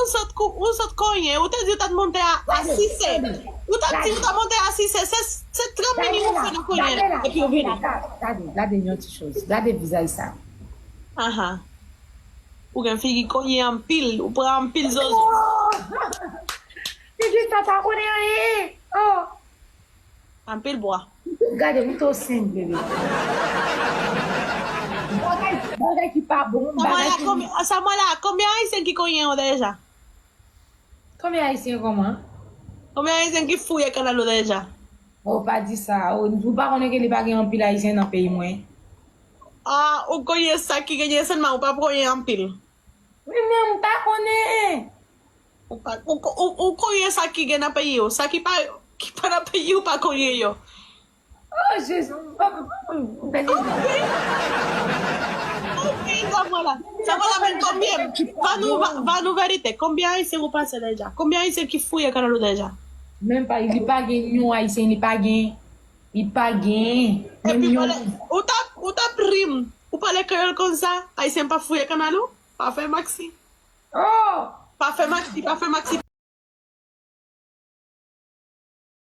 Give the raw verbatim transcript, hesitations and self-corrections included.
Ou sot kou, ou sot konyen, ou te di ou t ap monte a, a sise. Ou t ap di ou t ap monte a sise, se, se trant minit ou fè nan konyen, epi ou vini. Gade, gade yon ti choz. Gade vizaj sa. Aha. Ou gen figi konyen anpil, ou pran anpil zozo. Figi sa pa konnen anyen. Oh. Anpil bwa. Gade, ou to senp, bebe. Bagay, bagay ki pa bon, bagay ki... Samuela, konbyen Ayisyen ki konyen yo deja? Konbyen Ayisyen kòman? Konbyen Ayisyen ki fouye kanal ou deja? Oh, pa di sa. Oh, ou pa konnen ke li pa gen anpil Ayisyen nan peyi mwen? Ah, ou konyen sa ki genyen sèlman, ou pa konyen anpil. Wi, men m pa konnen. Ou pa, ou, ou, ou konyen sa ki gen nan peyi ou, sa ki pa, ki pa nan peyi ou pa konyen yo. Oh, Jezi. Ok, Samuela. Samuela, men konbyen, va nou, va, va nou verite, konbyen Ayisyen ou pase deja? Konbyen Ayisyen ki fouye kanal ou deja? Menm pa, li pa gen yon Ayisyen, li pa gen, li pa gen, menm Epi yon. Ou t ap, ou t ap ri m, ou pale kreyòl konsa, Ayisyen pa fouye kanal ou? Pa fè maksi. Oh! Pa fè maksi, pa fè maksi,